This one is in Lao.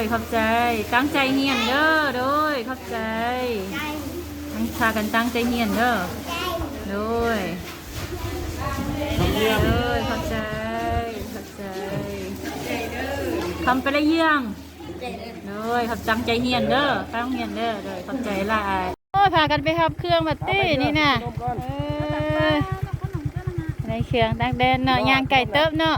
ຍ ຂອບໃຈ. ຕັ້ງໃຈຮຽນເດີ້. ໂດຍ ຂອບໃຈ. ໃຈ ຕັ້ງ ພາກັນຕັ້ງໃຈຮຽນເດີ້. ໃຈ ໂດຍ ໂດຍ ຂອບໃຈ ຂອບໃຈ. ຄຳປະລະເຍືອງ. ໂດຍ ຂອບ ຕັ້ງໃຈຮຽນເດີ້. ຕັ້ງຮຽນເດີ້. ໂດຍ ຂອບໃຈຫຼາຍ. ໂອ້ຍ ພາກັນໄປຮັບເຄື່ອງບັດຕິນີ້ນະ. ເອີ ໃນເຄື່ອງຕ່າງແດນເນາະ ຍ່າງໄກເຕີບເນາະ.